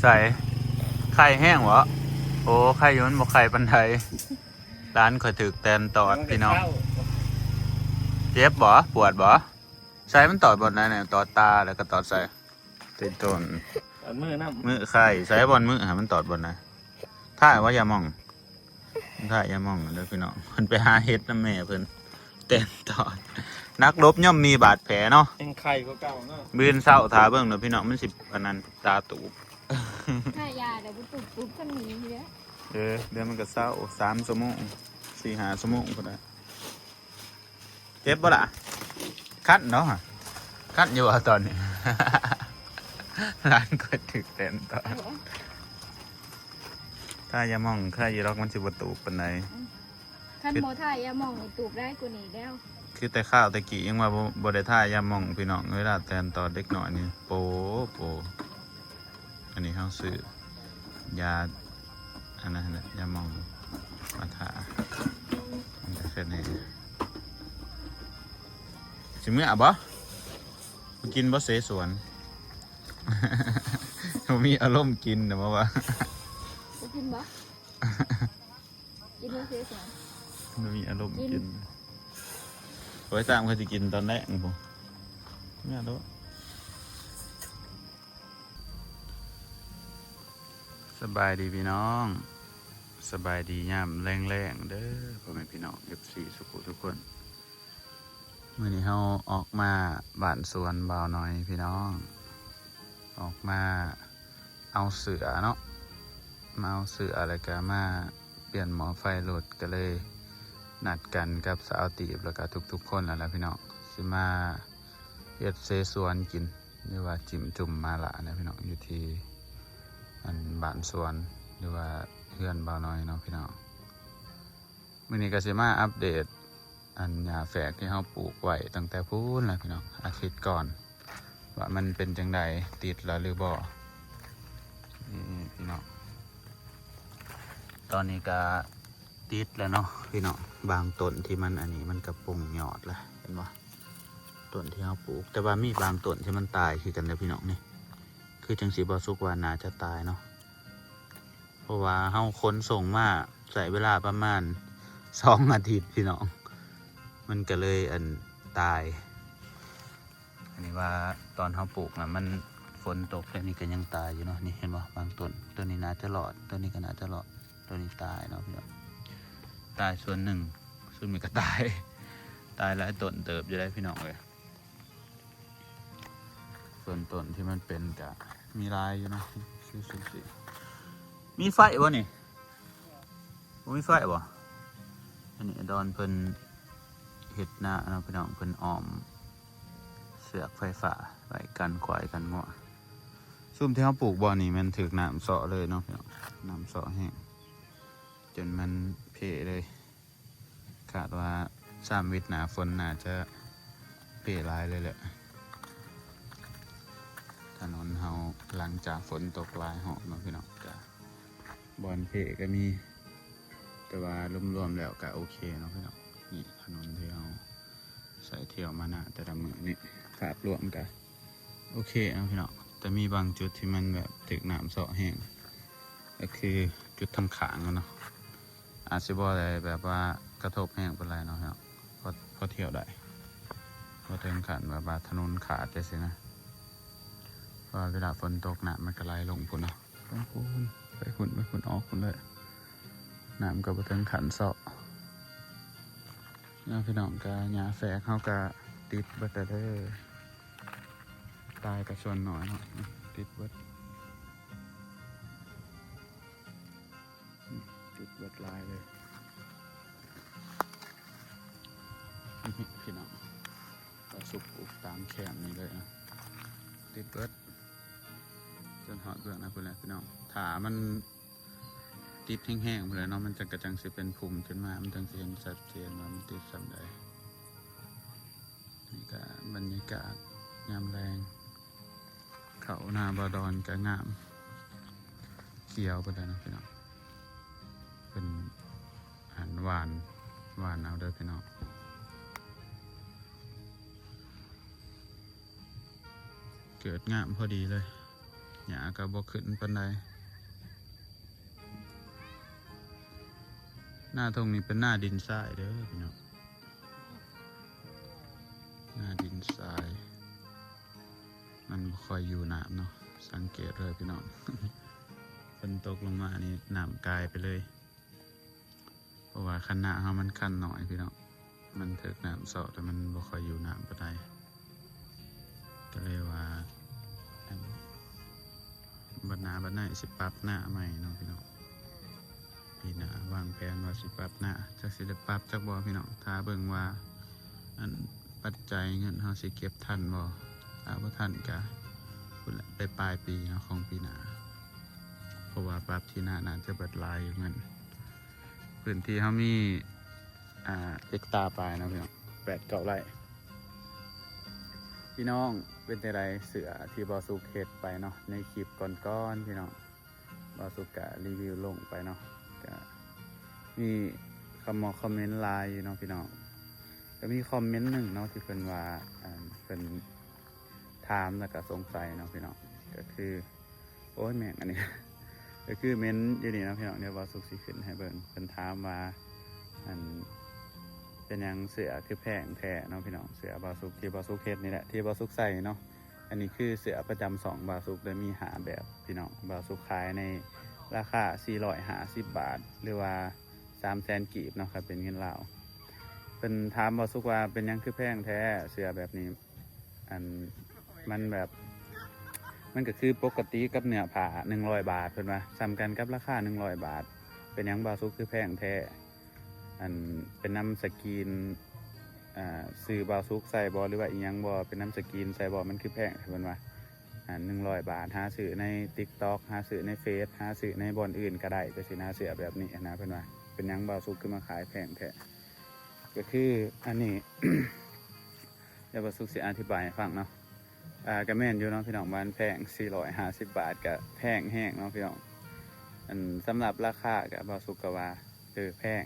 ໃສ ໄຂ່ແຮງບໍ? ໂອ້ ໄຂ່ຢູ່ ມັນບໍ່ໄຂ່ປານໃດ. ຫຼານຂ້ອຍຖືກແຕນຕອດ ພີ່ນ້ອງ. ເຈັບບໍ? ປວດບໍ? ໃສ ມັນຕອດບ່ອນໃດແນ່? ຕອດຕາ ແລ້ວກໍຕອດໃສ? ຕິດຕົ້ນ ຕອດມືນຳ ມືໄຂ່. ໃສ ບ່ອນມືຫາ ມັນຕອດບ່ອນໃດ? ຖ້າວ່າຢ່າມອງ ຖ້າຢ່າມອງເດີພີ່ນ້ອງ. ເພິ່ນໄປຫາເຫັດນຳແມ່ເພິ່ນ ແຕນຕອດ. ນັກລົບຍ່ອມມີບາດແຜເນາະ ຍັງໄຂ່ກວ່າເກົ່າເນາະ. ມື້ອື່ນເຊົ້າຖ້າເບິ່ງເດີພີ່ນ້ອງ ມັນຊິອັນນັ້ນ ຕາຕູບ. ຖ້າຢາແລ້ວບໍ່ຕຸບ ຕຸບສ່ຳນີ້ເດ້. ເອີ ດຽວມັນກໍເຊົາ ສາມຊົ່ວໂມງ ສີ່ຫ້າຊົ່ວໂມງພຸ້ນນະ. ເຈັບບໍ່ລະ? ຄັນເນາະ ຄັນຢູ່ບໍ່ຕອນນີ້? ຫຼານຂ້ອຍຖືກແຕນຕອດ. ຖ້າຢາມອງ ຖ້າຢູ່ດອກ ມັນຊິບໍ່ຕູບປານໃດ. ຄັນບໍ່ຖ້າຢາມອງນີ້ຕູບຫຼາຍກວ່ານີ້ແລ້ວ. ຄືແຕ່ຄາວແຕ່ກີ້ຍັງວ່າບໍ່ ບໍ່ໄດ້ຖ້າຢາມອງ ພີ່ນ້ອງ. ເວລາແຕນຕອດເດັກນ້ອຍນີ້ ໂປ ໂປ. ອັນນີ້ເຮົາຊື້ຢາ ອັນນັ້ນແຫຼະ ຢາມອງມາທາ. ມັນກໍເຮັດໃຫ້ ຊິເມືອບໍ່? ບໍ່ກິນບໍ່ເສສວນ? ບໍ່ມີອາລົມກິນນະ ບໍ່ວ່າ ບໍ່ກິນບໍ່? ກິນບໍ່ເສສວນ? ບໍ່ມີອາລົມກິນ. ໂອ້ຍ ສ້າງວ່າຊິກິນຕອນແລງພຸ້ນ. ເມືອໂລດ. ສະບາຍດີພີ່ນ້ອງ ສະບາຍດີຍາມແລງໆເດີ ພໍ່ແມ່ພີ່ນ້ອງ ເອັຟຊີ ສຸກທຸກຄົນ. ມື້ນີ້ເຮົາອອກມາບ້ານສວນບ່າວນ້ອຍພີ່ນ້ອງ ອອກມາເອົາເສື້ອເນາະ ມາເອົາເສື້ອ ແລ້ວກະມາປ່ຽນໝໍ້ໄຟລົດ. ກະເລີຍນັດກັນກັບສາວຕີບ ແລ້ວກະທຸກໆຄົນນັ້ນແຫຼະພີ່ນ້ອງ ຊິມາເຮັດເສສວນກິນ ຫຼືວ່າຈິ້ມຈຸ່ມໝາລ່ານະພີ່ນ້ອງ ຢູ່ທີ່ອັນບ້ານສວນ ຫຼືວ່າເຮືອນບ່າວນ້ອຍເນາະພີ່ນ້ອງ. ມື້ນີ້ກໍຊິມາອັບເດດອັນຫຍ້າແຝກທີ່ເຮົາປູກໄວ້ຕັ້ງແຕ່ພຸ້ນລະພີ່ນ້ອງ ອາທິດກ່ອນ ວ່າມັນເປັນຈັ່ງໃດ ຕິດແລ້ວຫຼືບໍ່. ນີ້ພີ່ນ້ອງ ຕອນນີ້ກໍ ຕິດແລ້ວເນາະພີ່ນ້ອງ. ບາງຕົ້ນທີ່ມັນອັນນີ້ ມັນກະປົງຍອດລະ ເຫັນບໍ່? ຕົ້ນທີ່ເຮົາປູກ ແຕ່ວ່າມີບາງຕົ້ນທີ່ມັນຕາຍຄືກັນເດີພີ່ນ້ອງ. ນີ້ຄືຈັ່ງຊິບໍ່ສຸກວ່າໜ້າຈະຕາຍເນາະ ເພາະວ່າເຮົາຂົນສົ່ງມາໃຊ້ເວລາປະມານສອງອາທິດພີ່ນ້ອງ ມັນກະເລີຍອັນຕາຍ. ອັນນີ້ວ່າຕອນເຮົາປູກນະ ມັນຝົນຕົກ ແບບນີ້ກໍຍັງຕາຍຢູ່ເນາະ. ນີ້ເຫັນບໍ່? ບາງຕົ້ນ ໂຕນີ້ໜ້າຈະລອດ ໂຕນີ້ກໍໜ້າຈະລອດ ໂຕນີ້ຕາຍເນາະພີ່ນ້ອງ ຕາຍສ່ວນໜຶ່ງ. ຊຸມນີ້ກໍຕາຍ ຕາຍຫຼາຍຕົ້ນເຕີບຢູ່ໄດ໋ພີ່ນ້ອງເອີຍ. ສ່ວນຕົ້ນທີ່ມັນເປັນກໍມີຫຼາຍຢູ່ເນາະ ຄືຊຸມນີ້. ມີໄຟບໍ່ນີ້? ບໍ່ມີໄຟບໍ່? ອັນນີ້ອາດອນເພິ່ນເຮັດນາເນາະພີ່ນ້ອງ ເພິ່ນອ້ອມເຊືອກໄຟຟ້າໄວ້ກັນຄວາຍກັນງົວ. ຊຸມທີ່ເຮົາປູກບ່ອນນີ້ແມ່ນຖືກນ້ຳເຊາະເລີຍເນາະພີ່ນ້ອງ ນ້ຳເຊາະແຮງ ຈົນມັນເພເລີຍ. ຄາດວ່າຊາມວິດໜ້າຝົນໜ້າຈະເພຫຼາຍເລີຍແຫຼະ ຖະໜົນເຮົາ ຫຼັງຈາກຝົນຕົກຫຼາຍຮອບເນາະພີ່ນ້ອງ ກະບ່ອນເພກະມີ ແຕ່ວ່າລວມໆແລ້ວກະໂອເຄເນາະພີ່ນ້ອງ. ນີ້ຖະໜົນທີ່ເຮົາໃຊ້ທ່ຽວມານະແຕ່ລະມື້ນີ້ ພາບລວມກະໂອເຄເນາະພີ່ນ້ອງ ແຕ່ມີບາງຈຸດທີ່ມັນແບບຖືກນ້ຳເຊາະແຮງ ກໍຄືຈຸດທາງຂ້າງເນາະ ອາດຊິບໍ່ໄດ້ແບບວ່າກະທົບແຮງປານໃດເນາະ ເນາະ ພໍ ພໍທ່ຽວໄດ້ ບໍ່ເຖິງຂັ້ນແບບວ່າຖະໜົນຂາດຈັ່ງຊີ້ນະ ເພາະວ່າເວລາຝົນຕົກນ້ຳມັນກໍໄຫຼລົງພຸ້ນເນາະ ລົງພຸ້ນ ໄປພຸ້ນ ໄປພຸ້ນ ອອກພຸ້ນເລີຍ ນ້ຳກໍບໍ່ເຖິງຂັ້ນເຊາະເນາະພີ່ນ້ອງ. ກະຫຍ້າແຝກເຮົາກະຕິດເບິດແລ້ວເດີ ຕາຍກະສ່ວນໜ້ອຍເນາະ ຕິດເບິດ. ຕິດເບິດຫຼາຍເລີຍພີ່ນ້ອງ ກໍສຸກອຸກຕາມແຄມນີ້ເລີຍນະ ຕິດເບິດ ຈົນຮອດເບື້ອງນັ້ນພຸ້ນແຫຼະພີ່ນ້ອງ. ຖ້າມັນຕິດແຮງໆພຸ້ນແຫຼະເນາະ ມັນຈັ່ງ ກະຈັ່ງຊິເປັນພຸ່ມຂຶ້ນມາ ມັນຈັ່ງຊິເຫັນຊັດເຈນວ່າມັນຕິດສ່ຳໃດ. ນີ້ກະບັນຍາກາດຍາມແລງ ເຂົ້ານາບ່າວດອນກະງາມ ຂຽວເບິດແລ້ວເນາະພີ່ນ້ອງ. ເພິ່ນຫັ້ນຫວ່ານ ຫວ່ານເອົາເດີພີ່ນ້ອງ ເກີດງາມພໍດີເລີຍ. ຫຍ້າກໍບໍ່ຂຶ້ນປານໃດ. ນາທົ່ງນີ້ເປັນນາດິນຊາຍເດີພີ່ນ້ອງ, ນາດິນຊາຍ ມັນບໍ່ຄ່ອຍຢູ່ນ້ຳເນາະ. ສັງເກດເລີຍພີ່ນ້ອງ, ຝົນຕົກລົງມານີ້ນ້ຳກາຍໄປເລີຍ. ເພາະວ່າຄັນນາເຮົາມັນຄັນໜ້ອຍພີ່ນ້ອງ, ມັນຖືກນ້ຳຊອກແລ້ວມັນບໍ່ຄ່ອຍຢູ່ນ້ຳປານໃດ. ກໍເລີຍວ່າ ອັນ ບັດໜ້າບັດໃນຊິປັບນາໃໝ່ເນາະພີ່ນ້ອງ. ປີໜ້າວາງແຜນວ່າຊິປັບນາ, ຈັກຊິໄດ້ປັບຈັກບໍ່ພີ່ນ້ອງ. ຖ້າເບິ່ງວ່າ ອັນ ປັດໄຈເງິນເຮົາຊິເກັບທັນບໍ່, ຖ້າບໍ່ທັນກະພຸ້ນແຫຼະ ໄປປາຍປີເນາະ ຂອງປີໜ້າ, ເພາະວ່າປັບທີ່ໜ້າໜ້າຈະເບິດຫຼາຍຢູ່ເງິນ. ພື້ນທີ່ເຮົາມີ ອ່າ ເຮັກຕາປາຍເນາະພີ່ນ້ອງ, ແປດເກົ້າໄຮ່. ພີ່ນ້ອງເປັນຈັ່ງໃດ ເສື້ອທີ່ບ່າວສຸກເຮັດໄປເນາະ ໃນຄລິບກ່ອນໆ ພີ່ນ້ອງ, ບ່າວສຸກກະຣີວິວລົງໄປເນາະ, ກະມີຄຳມອງຄອມເມັນຫຼາຍຢູ່ເນາະພີ່ນ້ອງ. ກະມີຄອມເມັນໜຶ່ງເນາະ ທີ່ເພິ່ນວ່າ ອັນ ເພິ່ນ ຖາມແລ້ວກໍສົງໄສເນາະພີ່ນ້ອງ, ກໍຄື ໂອ້ຍ ແມ່ງ ອັນນີ້ ກໍຄືເມັນຢູ່ນີ້ເນາະພີ່ນ້ອງ. ດຽວບ່າວສຸກຊິຂຶ້ນໃຫ້ເບິ່ງ. ເພິ່ນຖາມວ່າ ອັນ ເປັນຫຍັງເສື້ອຄືແພງແທ້ເນາະພີ່ນ້ອງ. ເສື້ອບ່າວສຸກທີ່ບ່າວສຸກເຮັດນີ້ແຫຼະ ທີ່ບ່າວສຸກໃສ່ເນາະ. ອັນນີ້ຄືເສື້ອປະຈຳຊ່ອງບ່າວສຸກເລີຍ, ມີຫ້າແບບພີ່ນ້ອງ. ບ່າວສຸກຂາຍໃນລາຄາສີ່ຮ້ອຍຫ້າສິບບາດ ຫຼືວ່າສາມແສນກີບເນາະ ຄັນເປັນເງິນລາວ. ເພິ່ນຖາມບ່າວສຸກວ່າ ເປັນຫຍັງຄືແພງແທ້ເສື້ອແບບນີ້? ອັນ ມັນແບບ ມັນກໍຄືປົກກະຕິກັບເນື້ອຜ້າໜຶ່ງຮ້ອຍບາດ ເພິ່ນວ່າ ສ່ຳກັນກັບລາຄາໜຶ່ງຮ້ອຍບາດ, ເປັນຫຍັງບ່າວສຸກຄືແພງແທ້? ອັນ ເປັນນຳສະກຣີນ ອ່າ ຊື່ບ່າວສຸກໃສ່ບໍ່ ຫຼືວ່າອີ່ຫຍັງບໍ່? ເປັນນຳສະກຣີນໃສ່ບໍ່ ມັນຄືແພງ ເພິ່ນວ່າ. ອັນ ໜຶ່ງຮ້ອຍບາດ ຫາຊື້ໃນຕິກຕັອກ ຫາຊື້ໃນເຟສ ຫາຊື້ໃນບ່ອນອື່ນກໍໄດ້ ຈັ່ງຊີ້ນະ ເສື້ອແບບນີ້ນະ ເພິ່ນວ່າ. ເປັນຫຍັງບ່າວສຸກຄືມາຂາຍແພງແທ້? ກໍຄືອັນນີ້ ດຽວບ່າວສຸກຊິອະທິບາຍໃຫ້ຟັງເນາະ. ອ່າ ກໍແມ່ນຢູ່ເນາະພີ່ນ້ອງ, ວ່າມັນແພງ ສີ່ຮ້ອຍຫ້າສິບບາດ ກໍແພງແຮງເນາະພີ່ນ້ອງ. ອັນ ສຳລັບລາຄາກໍ ບ່າວສຸກກໍວ່າ ເອີ ແພງ,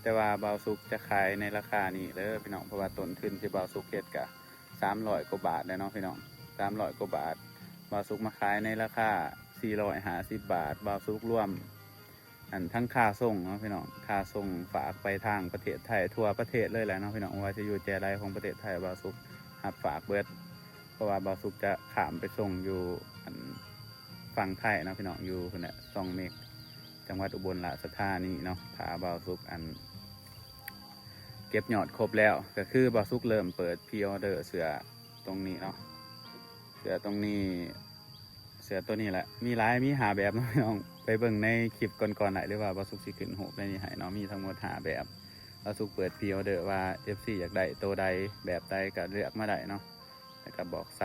ແຕ່ວ່າບ່າວສຸກຈະຂາຍໃນລາຄານີ້ເດີພີ່ນ້ອງ, ເພາະວ່າຕົ້ນທຶນທີ່ບ່າວສຸກເຮັດກໍສາມຮ້ອຍກວ່າບາດແລ້ວເນາະພີ່ນ້ອງ, ສາມຮ້ອຍກວ່າບາດ. ບ່າວສຸກມາຂາຍໃນລາຄາສີ່ຮ້ອຍຫ້າສິບບາດ, ບ່າວສຸກລວມ ອັນ ທັງຄ່າສົ່ງເນາະພີ່ນ້ອງ, ຄ່າສົ່ງຝາກໄປທາງປະເທດໄທ ທົ່ວປະເທດເລີຍແຫຼະເນາະພີ່ນ້ອງ, ບໍ່ວ່າຈະຢູ່ແຈໃດຂອງປະເທດໄທ ບ່າວສຸກຮັບຝາກເບິດ. ເພາະວ່າບ່າວສຸກຈະຂ້າມໄປສົ່ງຢູ່ ອັນ ຝັ່ງໄທເນາະພີ່ນ້ອງ, ຢູ່ພຸ້ນແຫຼະ ຊ່ອງເມັກ ຈັງຫວັດອຸບົນລາຊະທານີເນາະ. ຖ້າບ່າວສຸກ ອັນ ເກັບຍອດຄົບແລ້ວ ກໍຄືບ່າວສຸກເລີ່ມເປີດພຣີອໍເດີເສື້ອຕົງນີ້ເນາະ, ເສື້ອຕົງນີ້ ເສື້ອຕົວນີ້ແຫຼະ. ມີຫຼາຍ ມີຫ້າແບບເນາະພີ່ນ້ອງ, ໄປເບິ່ງໃນຄລິບກ່ອນໆໄດ້ ຫຼືວ່າບ່າວສຸກຊິຂຶ້ນຮູບໃນນີ້ໃຫ້ເນາະ. ມີທັງໝົດຫ້າແບບ. ບ່າວສຸກເປີດພຣີອໍເດີວ່າ ເອັຟຊີ ຢາກໄດ້ໂຕໃດ ແບບໃດກໍເລືອກມາໄດ້ເນາະ, ແລ້ວກໍບອກໄຊ.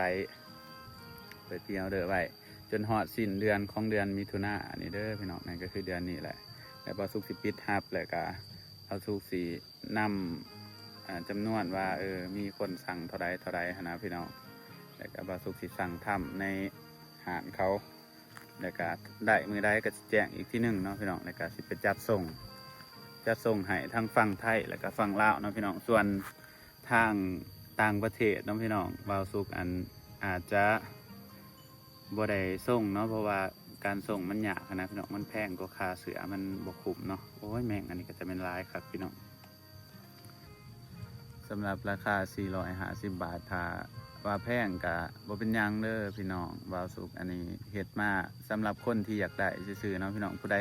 ເປີດພຣີອໍເດີໄວ້ຈົນຮອດສິ້ນເດືອນຂອງເດືອນມິຖຸນານີ້ເດີພີ່ນ້ອງ, ນັ້ນກໍຄືເດືອນນີ້ແຫຼະ. ແລ້ວບ່າວສຸກຊິປິດຮັບ ແລ້ວກໍບ່າວສຸກຊິ ນຳ ອ່າ ຈຳນວນວ່າ ເອີ ມີຄົນສັ່ງເທົ່າໃດເທົ່າໃດຫັ້ນນະພີ່ນ້ອງ, ແລ້ວກໍບ່າວສຸກຊິສັ່ງທຳໃນຮ້ານເຂົາ, ແລ້ວກໍໄດ້ມື້ໃດກໍຊິແຈ້ງອີກທີໜຶ່ງເນາະພີ່ນ້ອງ, ແລ້ວກໍຊິໄປຈັດສົ່ງ ຈັດສົ່ງໃຫ້ທັງຝັ່ງໄທ ແລ້ວກໍຝັ່ງລາວເນາະພີ່ນ້ອງ. ສ່ວນທາງຕ່າງປະເທດເນາະພີ່ນ້ອງ, ບ່າວສຸກ ອັນ ອາດຈະ ບໍ່ໄດ້ສົ່ງເນາະ, ເພາະວ່າການສົ່ງມັນຍາກຫັ້ນນະພີ່ນ້ອງ, ມັນແພງກວ່າຄ່າເສື້ອ ມັນບໍ່ຄຸ້ມເນາະ. ໂອ້ຍ ແມ່ງ ອັນນີ້ກໍຈະແມ່ນຫຼາຍຄັກພີ່ນ້ອງ. ສຳລັບລາຄາສີ່ຮ້ອຍຫ້າສິບບາດ ຖ້າວ່າແພງກະບໍ່ເປັນຫຍັງເດີພີ່ນ້ອງ, ບ່າວສຸກອັນນີ້ເຮັດມາສຳລັບຄົນທີ່ຢາກໄດ້ຊື່ໆເນາະພີ່ນ້ອງ. ຜູ້ໃດ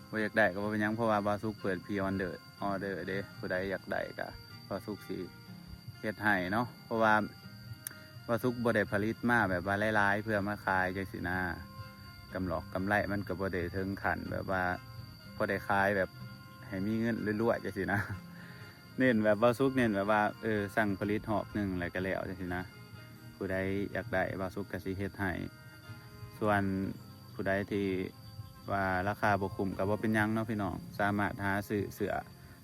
ບໍ່ຢາກໄດ້ກໍບໍ່ເປັນຫຍັງ, ເພາະວ່າບ່າວສຸກເປີດພຣີອໍເດີ ອໍເດີເດ້. ຜູ້ໃດຢາກໄດ້ກໍບ່າວສຸກຊິເຮັດໃຫ້ເນາະ, ເພາະວ່າບ່າວສຸກບໍ່ໄດ້ຜະລິດມາແບບວ່າຫຼາຍໆເພື່ອມາຂາຍຈັ່ງຊີ້ນະ. ກຳຫຼອກກຳໄລມັນກໍບໍ່ໄດ້ເຖິງຂັ້ນແບບວ່າພໍໄດ້ຂາຍ ແບບໃຫ້ມີເງິນລວຍໆຈັ່ງຊີ້ນະ. ເນັ້ນແບບບ່າວສຸກເນັ້ນແບບວ່າ ເອີ ສັ່ງຜະລິດຮອບໜຶ່ງແລ້ວກໍແລ້ວຈັ່ງຊີ້ນະ. ຜູ້ໃດຢາກໄດ້ ບ່າວສຸກກໍຊິເຮັດໃຫ້. ສ່ວນຜູ້ໃດທີ່ວ່າລາຄາບໍ່ຄຸ້ມກໍບໍ່ເປັນຫຍັງເນາະພີ່ນ້ອງ, ສາມາດຫາຊື້ເສື້ອ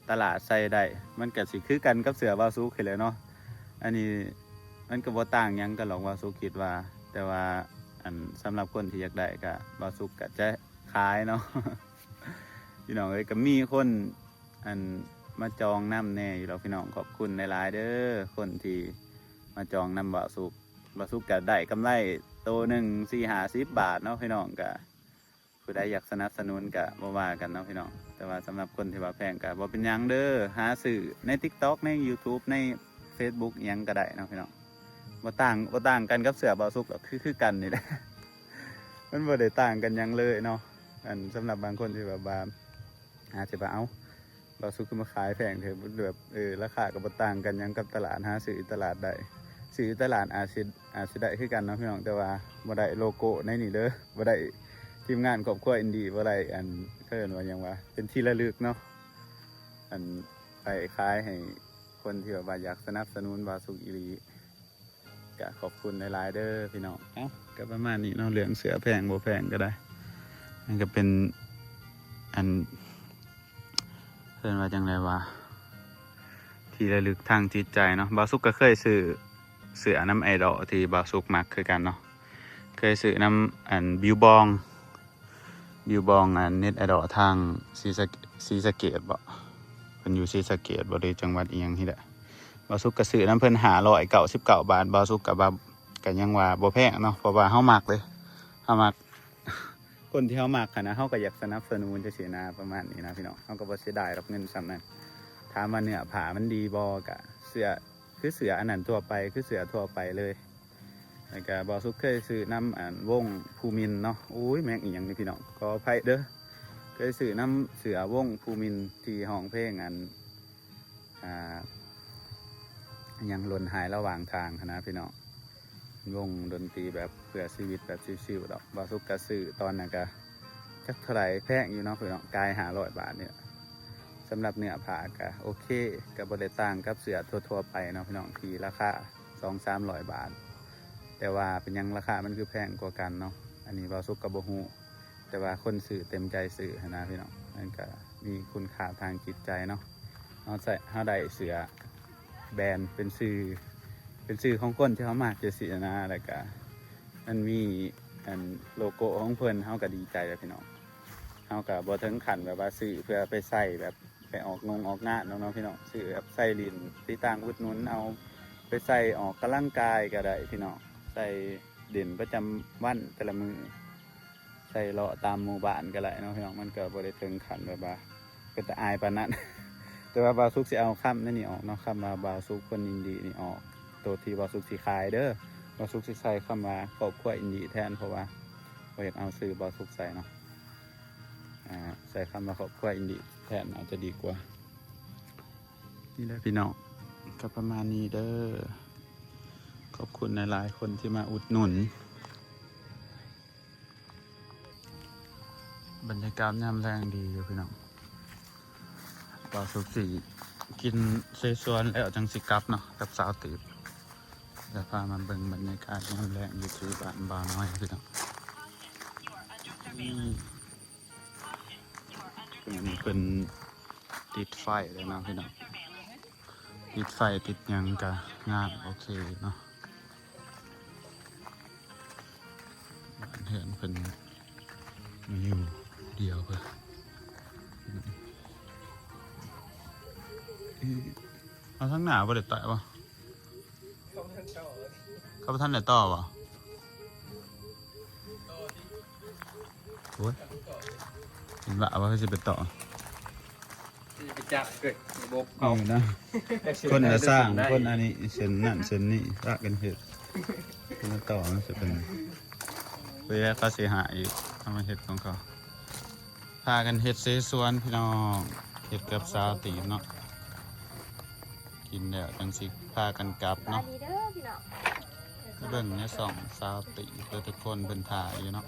ຕະຫຼາດໃສ່ໄດ້. ມັນກໍຊິຄືກັນກັບເສື້ອບ່າວສຸກຫັ້ນແຫຼະເນາະ, ອັນນີ້ມັນກໍບໍ່ຕ່າງຫຍັງກັນຫຼອກ ບ່າວສຸກຄິດວ່າ. ແຕ່ວ່າ ອັນ ສຳລັບຄົນທີ່ຢາກໄດ້ກໍ ບ່າວສຸກກໍຈະຂາຍເນາະ. ພີ່ນ້ອງເອີຍ, ກໍມີຄົນ ອັນ ມາຈອງນຳແດ່ຢູ່ດອກພີ່ນ້ອງ. ຂອບຄຸນຫຼາຍໆເດີ ຄົນທີ່ມາຈອງນຳບ່າວສຸກ. ບ່າວສຸກກະໄດ້ກຳໄລໂຕໜຶ່ງສີ່ຫ້າສິບບາດເນາະພີ່ນ້ອງ. ກະຜູ້ໃດຢາກສະໜັບສະໜູນກະບໍ່ວ່າກັນເນາະພີ່ນ້ອງ, ແຕ່ວ່າສຳລັບຄົນທີ່ວ່າແພງກະບໍ່ເປັນຫຍັງເດີ, ຫາຊື້ໃນ TikTok ໃນ YouTube ໃນ Facebook ອີ່ຫຍັງກະໄດ້ເນາະພີ່ນ້ອງ. ບໍ່ຕ່າງ ບໍ່ຕ່າງກັນກັບເສື້ອບ່າວສຸກດອກ, ຄື ຄືກັນນີ້ແຫຼະ ມັນບໍ່ໄດ້ຕ່າງກັນຫຍັງເລີຍເນາະ. ອັນ ສຳລັບບາງຄົນທີ່ແບບວ່າ ອາດຈະວ່າ ເອົ້າ ບ່າວສຸກຄືມາຂາຍແພງແທ້ ແບບ ເອີ ລາຄາກໍບໍ່ຕ່າງກັນຫຍັງກັບຕະຫຼາດ, ຫາຊື້ຢູ່ຕະຫຼາດໄດ້. ຊື້ຢູ່ຕະຫຼາດອາດຊິ ອາດຊິໄດ້ຄືກັນເນາະພີ່ນ້ອງ, ແຕ່ວ່າບໍ່ໄດ້ໂລໂກ້ໃນນີ້ເດີ, ບໍ່ໄດ້ທີມງານຄອບຄົວອິນດີ, ບໍ່ໄດ້ ອັນ ເຂົາເອີ້ນວ່າຫຍັງວະ ເປັນທີ່ລະລຶກເນາະ. ອັນ ໄປຂາຍໃຫ້ຄົນທີ່ແບບວ່າຢາກສະໜັບສະໜູນບ່າວສຸກອີ່ຫຼີ. ກະຂອບຄຸນຫຼາຍໆເດີພີ່ນ້ອງ. ເອົ້າ ກະປະມານນີ້ເນາະ, ເລື່ອງເສື້ອແພງບໍ່ແພງກະໄດ້ ມັນກະເປັນ ອັນ ເອີ້ນວ່າຈັ່ງໃດວະ ທີ່ລະລຶກທາງຈິດໃຈເນາະ. ບ່າວສຸກກະເຄີຍຊື້ເສື້ອນຳໄອດອລທີ່ບ່າວສຸກມັກຄືກັນເນາະ, ເຄີຍຊື້ນຳ ອັນ ບິວບອງ ບິວບອງ ອັນ ເນັດໄອດອລທາງສີສະ ສີສະເກດບໍ? ເພິ່ນຢູ່ສີສະເກດບໍ ຫຼືຈັງຫວັດອີ່ຫຍັງນີ້ແຫຼະ. ບ່າວສຸກກະຊື້ນຳເພິ່ນຫ້າຮ້ອຍເກົ້າສິບເກົ້າບາດ, ບ່າວສຸກກະວ່າ ກະຍັງວ່າບໍ່ແພງເນາະ, ເພາະວ່າເຮົາມັກເດ້ ເຮົາມັກ ຄົນທີ່ເຮົາມັກຫັ້ນນະ ເຮົາກໍຢາກສະໜັບສະໜູນຈັ່ງຊີ້ນະ ປະມານນີ້ນະພີ່ນ້ອງ. ເຮົາກໍບໍ່ເສຍດາຍດອກເງິນສ່ຳນັ້ນ. ຖາມວ່າເນື້ອຜ້າມັນດີບໍ່? ກະເສື້ອ ຄືເສື້ອອັນນັ້ນທົ່ວໄປ ຄືເສື້ອທົ່ວໄປເລີຍ. ແລ້ວກະບ່າວສຸກເຄີຍຊື້ນຳ ອັນ ວົງພູມິນເນາະ. ໂອ້ຍ ແມ່ງອີ່ຫຍັງນີ້ພີ່ນ້ອງ ຂໍອະໄພເດີ. ເຄີຍຊື້ນຳເສື້ອວົງພູມິນທີ່ຮ້ອງເພງ ອັນ ອ່າ ຫຍັງ ຫຼົ່ນຫາຍລະຫວ່າງທາງຫັ້ນນະພີ່ນ້ອງ. ວົງດົນຕີແບບເພື່ອຊີວິດແບບຊິວໆດອກ. ບ່າວສຸກກະຊື້ຕອນນັ້ນກະຈັກເທົ່າໃດ ແພງຢູ່ເນາະພີ່ນ້ອງ, ກາຍຫ້າຮ້ອຍບາດນີ້ແຫຼະ. ສຳລັບເນື້ອຜ້າກະໂອເຄ ກະບໍ່ໄດ້ຕ່າງກັບເສື້ອທົ່ວໆໄປເນາະພີ່ນ້ອງ ທີ່ລາຄາສອງສາມຮ້ອຍບາດ, ແຕ່ວ່າເປັນຫຍັງລາຄາມັນຄືແພງກວ່າກັນເນາະ ອັນນີ້ບ່າວສຸກກະບໍ່ຮູ້. ແຕ່ວ່າຄົນຊື້ເຕັມໃຈຊື້ຫັ້ນນະພີ່ນ້ອງ, ມັນກະມີຄຸນຄ່າທາງຈິດໃຈເນາະ. ເຮົາໃສ່ ເຮົາໄດ້ເສື້ອແບຣນເປັນຊື່ ເປັນຊື່ຂອງຄົນທີ່ເຮົາມັກຈັ່ງຊີ້ນະ, ແລ້ວກະມັນມີ ອັນ ໂລໂກ້ຂອງເພິ່ນ ເຮົາກະດີໃຈແລ້ວພີ່ນ້ອງ. ເຮົາກະບໍ່ເຖິງຂັ້ນແບບວ່າຊື້ເພື່ອໄປໃຊ້ແບບ ໄປອອກນົງອອກງານດອກເນາະພີ່ນ້ອງ, ຊື້ແບບໃສ່ຫຼິ້ນ ຕິດຕັ້ງອຸດໜູນເອົາ ໄປໃສ່ອອກກຳລັງກາຍກະໄດ້ພີ່ນ້ອງ, ໃສ່ຫຼິ້ນປະຈຳວັນແຕ່ລະມື້ ໃສ່ເລາະຕາມໝູ່ບ້ານກະໄດ້ເນາະພີ່ນ້ອງ. ມັນກະບໍ່ໄດ້ເຖິງຂັ້ນແບບວ່າເປັນຕາອາຍປານນັ້ນ, ແຕ່ວ່າບ່າວສຸກຊິເອົາຄຳໃນນີ້ອອກເນາະ, ຄຳວ່າບ່າວສຸກຄົນອິນດີນີ້ອອກ. ໂຕທີ່ບ່າວສຸກຊິຂາຍເດີ ບ່າວສຸກຊິໃສ່ຄຳວ່າຄອບຄົວອິນດີແທນ, ເພາະວ່າບໍ່ຢາກເອົາຊື່ບ່າວສຸກໃສ່ເນາະ. ອ່າ ໃສ່ຄຳວ່າຄອບຄົວອິນດີແທນອາດຈະດີກວ່າ. ນີ້ແຫຼະພີ່ນ້ອງ ກະປະມານນີ້ເດີ. ຂອບຄຸນຫຼາຍໆຄົນທີ່ມາອຸດໜູນ. ບັນຍາກາດຍາມແລງດີຢູ່ພີ່ນ້ອງ. ບ່າວສຸກຊິກິນເສສວນແລ້ວຈັ່ງຊິກັບເນາະ ກັບສາວຕີບ. ແລ້ວພາມາເບິ່ງບັນຍາກາດຍາມແລງຢູ່ທີ່ບ້ານບ່າວນ້ອຍພີ່ນ້ອງ. ອັນນີ້ເພິ່ນຕິດໄຟແລ້ວເນາະພີ່ນ້ອງ, ຕິດໄຟຕິດຫຍັງກະງາມໂອເຄເນາະ. ບ້ານເຮືອນເພິ່ນມີຢູ່ດຽວເພິ່ນ. ເອົາທາງໜ້າບໍ່ໄດ້ແຕະບໍ່? ເຂົາບໍ່ທັນໄດ້ຕໍ່ບໍ່? ໂອ້ຍ ເຫັນວ່າວ່າຊິໄປຕໍ່ ຊິໄປຈັບເກີດລະບົບເຂົາ ເອີນະ. ຄົນລະສ້າງ ຄົນອັນນີ້ເສັ້ນນັ້ນເສັ້ນນີ້ ພາກັນເຮັດ ຄົນລະຕໍ່ ມັນຊິເປັນ ເວລາເຂົາຊິຫາອີກ ເອົາມາເຮັດຂອງເຂົາ. ພາກັນເຮັດເສສວນພີ່ນ້ອງ, ເຮັດກັບສາວຕີບເນາະ. ກິນແລ້ວຈັ່ງຊິພາກັນກັບເນາະ. ສະບາຍດີເດີພີ່ນ້ອງ. ມາເບິ່ງໃນຊ່ອງສາວຕີບເດີທຸກຄົນ, ເພິ່ນຖ່າຍຢູ່ເນາະ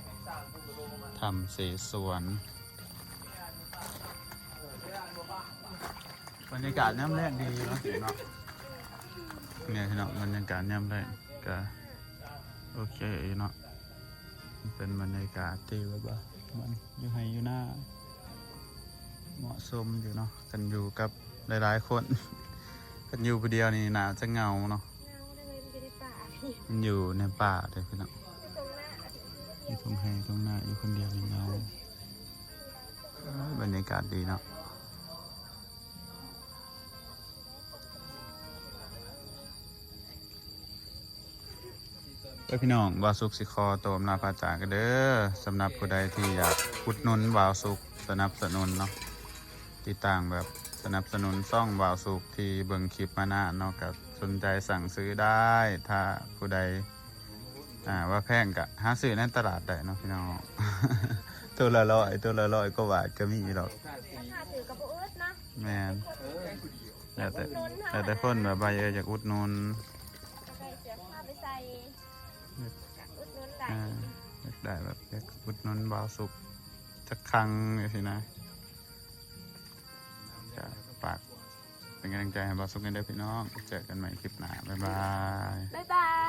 ທຳເສສວນ. ບັນຍາກາດຍາມແລງດີເນາະ ເນາະ. ນີ້ພີ່ນ້ອງ ບັນຍາກາດຍາມແລງກະໂອເຄຢູ່ເນາະ. ເປັນບັນຍາກາດທີ່ແບບວ່າມັນຢູ່ໄຮ່ຢູ່ນາ ເໝາະສົມຢູ່ເນາະ. ຄັນຢູ່ກັບຫຼາຍໆຄົນ ຄັນຢູ່ຜູ້ດຽວນີ້ໜ້າຈະເຫງົາເນາະ. ເຫງົາເລີຍ ມັນຢູ່ໃນປ່າ ມັນຢູ່ໃນປ່າເດ້ພີ່ນ້ອງ. ຢູ່ທົ່ງນາ ຢູ່ທົ່ງໄຮ່ທົ່ງນາ ຢູ່ຄົນດຽວນີ້ເຫງົາ. ເອີ ບັນຍາກາດດີເນາະ. ເອີ ພີ່ນ້ອງ ບ່າວສຸກຊິຂໍຕົວອຳລາພາຈາກກັນເດີ. ສຳລັບຜູ້ໃດທີ່ຢາກອຸດໜູນບ່າວສຸກ ສະໜັບສະໜູນເນາະ ຕິດຕາມແບບສະໜັບສະໜູນຊ່ອງບ່າວສຸກທີ່ເບິ່ງຄລິບມານານເນາະ ກໍສົນໃຈສັ່ງຊື້ໄດ້. ຖ້າຜູ້ໃດ ອ່າ ວ່າແພງກໍຫາຊື້ໃນຕະຫຼາດໄດ້ເນາະ ພີ່ນ້ອງ. ໂຕລະຮ້ອຍ ໂຕລະຮ້ອຍກວ່າບາດກໍມີດອກ. ແມ່ນ ແລ້ວແຕ່ ແລ້ວແຕ່ຄົນແບບວ່າ ເອີ ຢາກອຸດໜູນ ອຸດໜູນຫຼາຍ ອ່າ ຢາກໄດ້ແບບ ຢາກອຸດໜູນບ່າວສຸກຈັກຄັ້ງຈັ່ງຊີ້ນະ. ກໍຝາກເປັນກຳລັງໃຈໃຫ້ບ່າວສຸກແດ່ເດີພີ່ນ້ອງ. ເຈີກັນໃໝ່ຄລິບໜ້າ. ບາຍບາຍ. ບາຍບາຍ.